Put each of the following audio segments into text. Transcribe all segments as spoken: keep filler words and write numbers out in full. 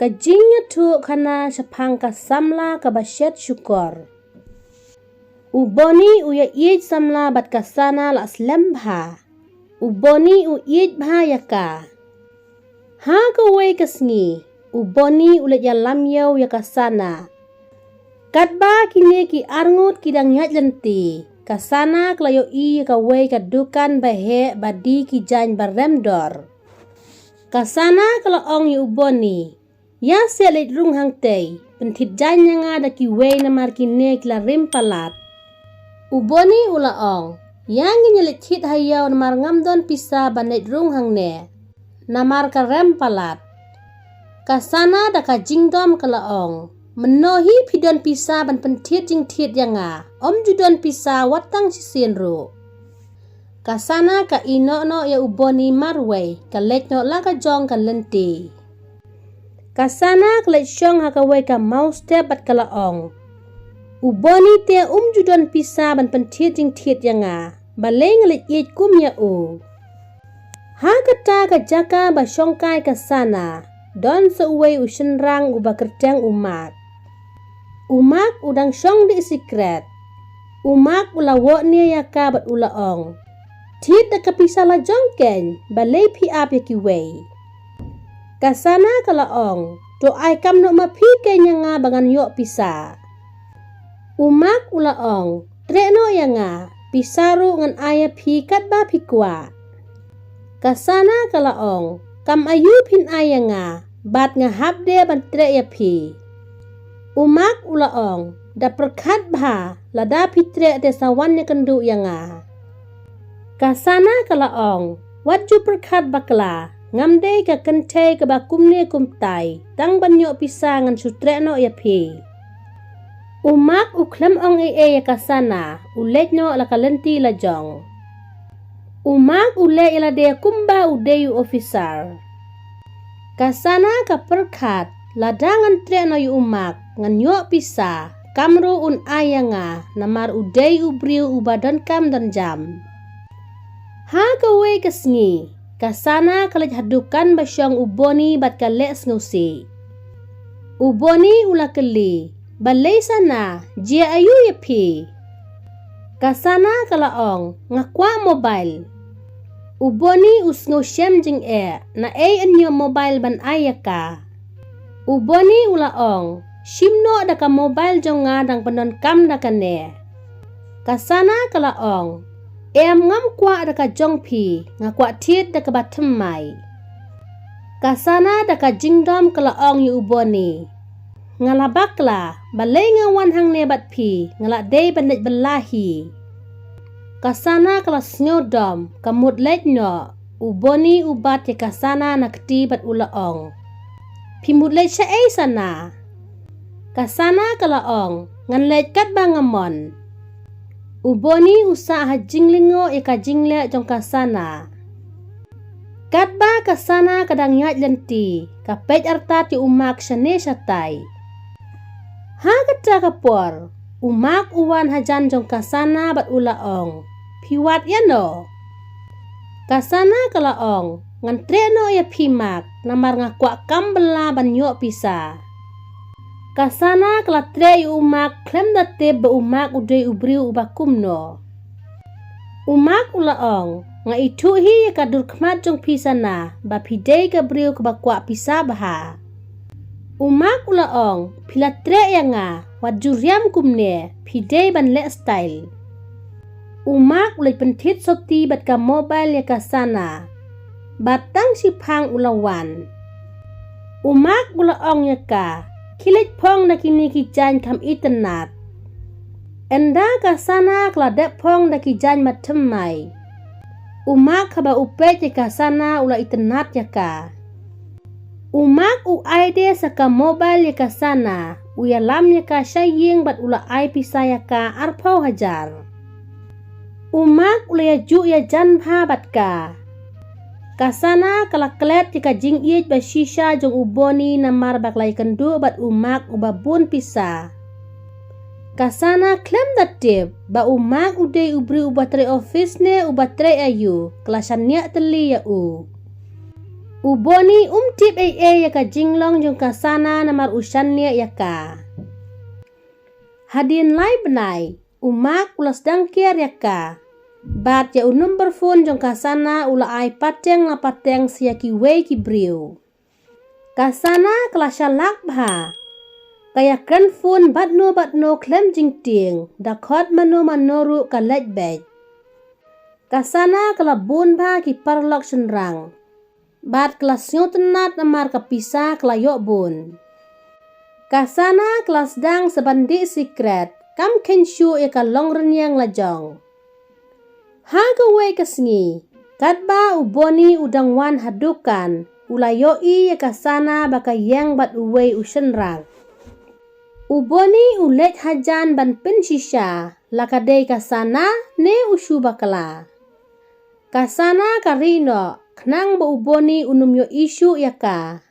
Ka jingïathuh khana shaphang ka samla kaba shet shukor. U Boni u ïaieit samla bad ka Sana la slem bha. U Boni u ïeit bha ïa ka. Ha kawei ka sngi, u Boni u leit ïalam ïew ïa ka Sana. Katba kine ki arngut ki dang ïaid lynti, ka Sana ka la ïohi ïa kawei ka dukan ba heh ba die ki jaiñ ba rem dor. Ka Sana ka la ong ïa u Boni, "Ïa seh leit rung hangtei, pynthit jaiñ ïa nga da kiwei namar kine ki la rim palat." U Boni u la ong, "Ïa ngin ïa leit thied ha ïew namar ngam don pisa ban leit rung hangne, namar ka rem palat." Ka Sana da ka jingdom ka la ong, "Mynno hi phi don pisa ban pynthit jingthied ïa nga, ym ju don pisa wat tang shisien ruh." Ka Sana ka ïehnoh noh ïa u Boni marwei, ka leit noh la ka jong ka lynti. Ka Sana ka leit shong ha kawei ka mawstep bad ka la ong, "U Boni te um ju don pisa ban pynthit jingthied ïa nga, balei nga leit ïeit kum ïa u." Ha kata ka jaka ba shongkai ka Sana, don sa uwei u shynrang uba kyrteng u Mak. U Mak u dang shong dih sikret. U Mak u la woh ne ïa ka bad u la ong, "Thied da ka pisa la jong kein, balei phi ap ïa kiwei?" Ka Sana ka la ong, "To ai kam noh ma phi kein ïa nga ba ngan ïoh pisa." U Mak u la ong, "Treh noh ïa nga, pisa ruh ngan ai ïa phi katba phi kwah." Ka Sana ka la ong, "Kam aïu phin ai ïa nga, bad nga hap de ban treh ïa phi." U Mak u la ong, "Da pyrkhat bha, lada phi treh te sa wan ïakynduh ïa nga." Ka Sana ka la ong, "Wat ju pyrkhat bakla, ngam dei ka kynthei kaba kumne kumtai, tang ban ïoh pisa ngan shu treh noh ïa phi." U Mak u khlem ong ei ei ïa ka Sana, u leit noh la ka lynti la jong. U Mak u leh ïa lade kumba u dei u officer. Ka Sana ka pyrkhat, "Lada ngan treh noh ïa u Mak, ngan ïoh pisa, kam ruh un ai ïa nga, namar u dei u briew uba donkam donjam." Ha kawei ka sngi, ka Sana ka leit ha dukan ba shong u Boni bad ka leh sngewsih. U Boni u la kylli, "Balei Sana, jia aïu ïa phi?" Ka Sana ka la ong, "Nga kwah mobile." U Boni u sngewshem jingeh, naei yn ïoh mobile ban ai ïa ka. U Boni u la ong, "Shim noh da ka mobile jong nga, dang pyndonkam da kane." Ka Sana ka la ong, "Em, ngam kwah da ka jong phi, nga kwah thied da kaba thymmai." Ka Sana da ka jingdom ka la ong ïa u Boni, "Nga la bakla, balei nga wan hangne bad phi, nga la dei ban leit bylla hi." Ka Sana ka la sngewdom, ka mut leit noh. U Boni u bat ïa ka Sana na kti bad u la ong, "Phi mut leit shaei Sana?" Ka Sana ka la ong, "Ngan leit katba nga mon." U Boni u sah ha jinglyngngoh ïa ka jingleh jong ka Sana. Katba ka Sana ka dang ïaid lynti, ka peit artat ïa u Mak shane shatai. Ha kata ka por, u Mak u wan hajan jong ka Sana bad u la ong, "Phi wad ïano?" Ka Sana ka la ong, "Ngan treh noh ïa phi Mak, namar nga kwah kam bylla ban ïoh pisa." Ka Sana ka la treh ïa u Mak khlem da tip ba u Mak u dei u briew uba kumno. U Mak u la ong, "Nga ithuh hi ïa ka dur khmat jong phi Sana, ba phi dei ka briew kaba kwah pisa bha. U Mak u la ong, phi la treh ïa nga, wat ju riam kumne, phi dei ban leh style." U Mak u leit pynthit sopti bad ka mobile ïa ka Sana. Bad tang shiphang u la wan. U Mak u la ong ïa ka, "Khie leit phong da kine ki jaiñ kham itynnad." Ynda ka Sana ka la dep phong da ki jaiñ ba thymmai, u Mak haba u peit ïa ka Sana u la itynnad ïa ka. U Mak u ai de sa ka mobile ïa ka Sana, u ïalam ïa ka sha ïing bad u la ai pisa ïa ka arphew hajar. U Mak u la ïajuh ïajan bha bad ka. Ka Sana ka la klet ïa ka jingïeit ba shisha jong u Boni namar ba ka la ïakynduh bad u Mak uba bun pisa. Ka Sana khlem da tip ba u Mak u dei u briew uba trei office ne uba trei aïu, ka la shaniah tylli ïa u. U Boni um tip ei ei ïa ka jinglong jong ka Sana namar u shaniah ïa ka. Hadien lai bnai, u Mark u la sdang kiar ïa ka. Bad ïa u number phone jong ka Sana u la ai pateng la pateng sa ïa kiwei ki briew. Ka Sana ka la shalak bha. Ka ïakren phone bad no bad no khlem jingtieng, da khot mano mano ruh ka leit beit. Ka Sana ka la bun bha ki paralok shynrang. Bad ka la sngewtynnat namar ka pisa ka la ïoh bun. Ka Sana ka la sdang sa ban dih sikret, kam kheiñ shuh ïa ka longrynïeng la jong. Ha kawei ka sngi, katba u Boni u dang wan ha dukan, u la ïohi ïa ka Sana ba ka ïeng bad uwei u shynrang. U Boni u leit hajan ban pynshisha, la ka dei ka Sana ne u shu bakla. Ka Sana ka ri noh, khnang ba u Boni u nym ïohi shuh ïa ka.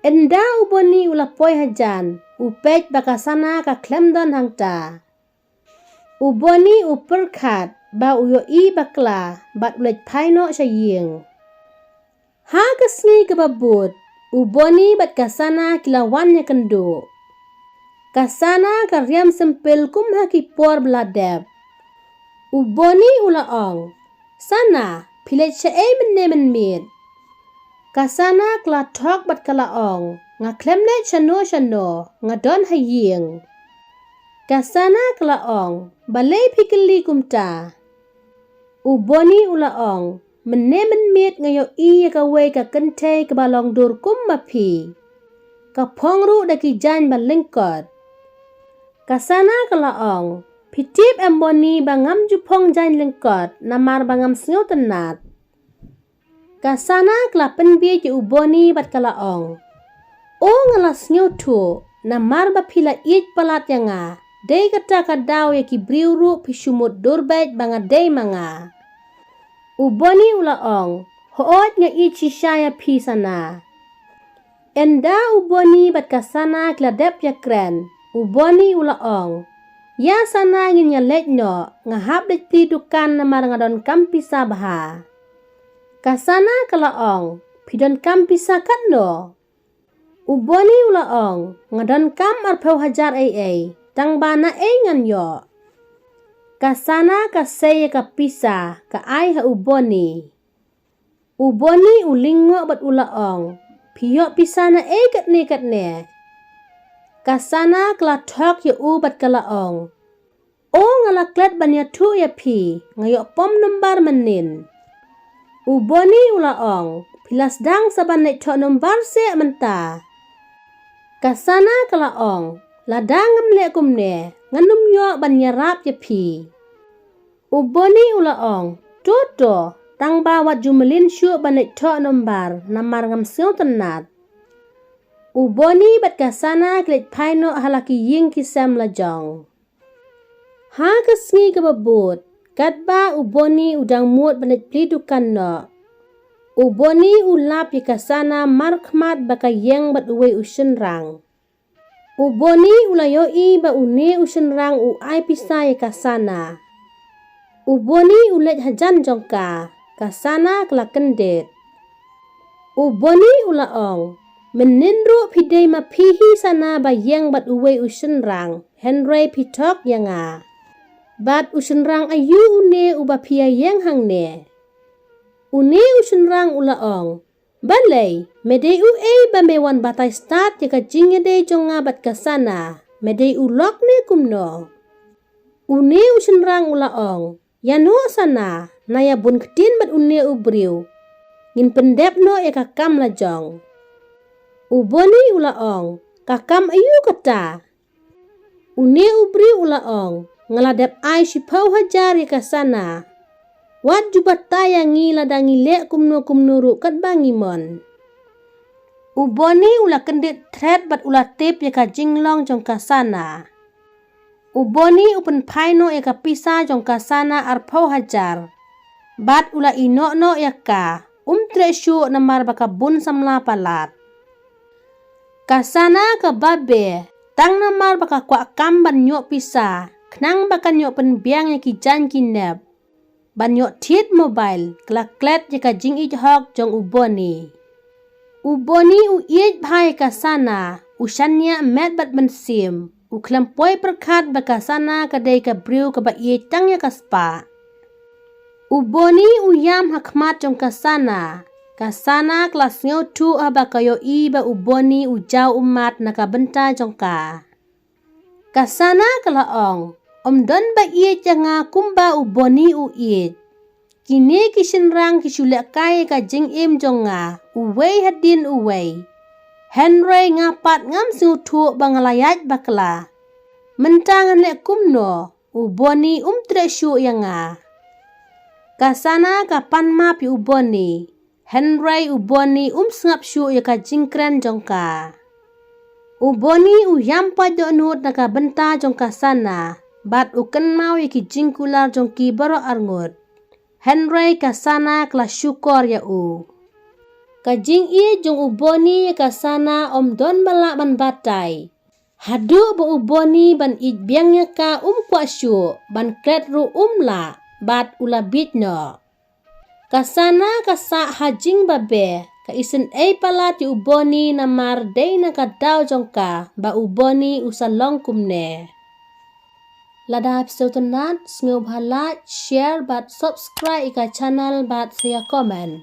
Ynda u Boni u la poi hajan, u peit ba ka Sana ka khlem don hangta. U Boni u pyrkhat ba u ïohi bakla bad u leit phai noh sha ïing. Ha ka sngi kaba bud, u Boni bad ka Sana ki la wan ïakynduh. Ka Sana ka riam sempil kum ha ki por ba la dep. U Boni u la ong, "Sana, phi leit shaei mynne mynmiet?" Ka Sana ka la thok bad ka la ong, "Nga khlem leit shano shano, nga don ha ïing." Ka Sana ka la ong, "Balei phi kylli kumta?" U Boni u la ong, "Mynne mynmiet nga ïohi ïa kawei ka kynthei kaba long dur kum ma phi. Ka phong ruh da ki jaiñ ba lyngkot." Ka Sana ka la ong, "Phi tip em Boni ba ngam ju phong jaiñ lyngkot, namar ba ngam sngewtynnat." Ka Sana ka la pynbiej ïa u Boni bad ka la ong, "O nga la sngewthuh, namar ba phi la ïeit palat ïa nga, dei kata ka daw ïa ki briew ruh phi shu mut dur beit ba nga dei ma nga." U Boni u la ong, "Hooid nga ïeit shisha ïa phi Sana." Ynda u Boni bad ka Sana ki la dep ïakren, u Boni u la ong, "Ïa Sana ngin ïa leit noh, nga hap leit plie dukan namar nga donkam pisa bha." Ka Sana ka la ong, "Phi donkam pisa katno?" U Boni u la ong, "Nga donkam arphew hajar ei ei, tang ba naei ngan ïoh." Ka Sana ka sei ïa ka pisa, ka ai ha u Boni. U Boni u lyngngoh bad u la ong, "Phi ïoh pisa naei katne katne?" Ka Sana ka la thok ïa u bad ka la ong, "O nga la klet ban ïathuh ïa phi, nga ïoh pom nombar mynnin." U Boni u la ong, "Phi la sdang sa ban leit thoh nombar seh mynta." Ka Sana ka la ong, "Lada ngam leh kumne, ngan nym ïoh ban ïarap ïa phi." U Boni u la ong, "To to, tang ba wat ju mlien shuh ban leit thoh nombar, namar ngam sngewtynnat." U Boni bad ka Sana ki leit phai noh ha la ki ïing ki sem la jong. Ha ka sngi kaba bud, katba u Boni u dang mut ban leit plie dukan noh, u Boni u lap ïa ka Sana markhmat ba ka ïeng bad uwei u shynrang. U Boni u la ïohi ba une u shynrang u ai pisa ïa ka Sana. U Boni u leit hajan jong ka, ka Sana ka la kyndit. U Boni u la ong, "Mynnin ruh phi dei ma phi hi Sana ba ïeng bad uwei u shynrang, hynrei phi thok ïa nga. Bad u shynrang aïu une uba phi ïa ïeng hangne?" Une u shynrang u la ong, "Balei, me dei uei ba me wan batai stad ïa ka jingïadei jong nga bad ka Sana, me dei u lok ne kumno?" Une u shynrang u la ong, "Ïa noh Sana, na ïa bun ktien bad une u briew. Ngin pyndep noh ïa ka kam la jong." U Boni u la ong, "Ka kam aïu kata?" Une u briew u la ong, "Nga la dep ai shiphew hajar ïa ka Sana. Wat ju batai ïa ngi lada ngi leh kumno kumno ruh katba ngi mon." U Boni u la kyndit thret bad u la tip ïa ka jinglong jong ka Sana. U Boni u pynphai noh ïa ka pisa jong ka Sana arphew hajar. Bad u la ïehnoh noh ïa ka, um treh shuh namar ba ka bun samla palat. Ka Sana ka babe, tang namar ba ka kwah kam ban ïoh pisa, khnang ba kan ïoh pynbiang ïa ki jaiñ ki nep. Ban ïoh thied mobile, ka la klet ïa ka jingïeit hok jong u Boni. U Boni u ïeit bha ïa ka Sana, u shaniah met bad mynsiem, u khlem poi pyrkhat ba ka Sana ka dei ka briew kaba ïeit tang ïa ka spah. U Boni u ïam ha khmat jong ka Sana, ka Sana ka la sngewthuh haba ka ïohi ba u Boni u jaw ummat na ka bynta jong ka. Ka Sana ka la ong, ym don ba ïeit ïa nga kumba u Boni u ïeit. Kine ki shynrang ki shu lehkai ïa ka jingim jong nga, uwei hadien uwei. Hynrei nga pat ngam sngewthuh ba nga la ïaid bakla. Mynta ngan leh kumno, u Boni um treh shuh ïa nga. Ka Sana ka pan map ïa u Boni. Hynrei u Boni um sngap shuh ïa ka jingkren jong ka. U Boni u ïam pat dohnud na ka bynta jong ka Sana, bad u kynmaw ïa ki jingkular jong ki baroh arngut. Hynrei ka Sana ka la shukor ïa u. Ka jingïeit jong u Boni ïa ka Sana ym don ba lah ban batai. Haduh ba u Boni ban ïeit biang ïa ka um kwah shuh, ban klet ruh um lah, bad u la bieit noh. Ka Sana ka sah ha jingbabe, ka isynei palat ïa u Boni namar dei na ka daw jong ka, ba u Boni u sa long kumne. Lada phi sngewtynnat, sngewbha like, share, bad subscribe ïa ka channel bad sa ïa comment.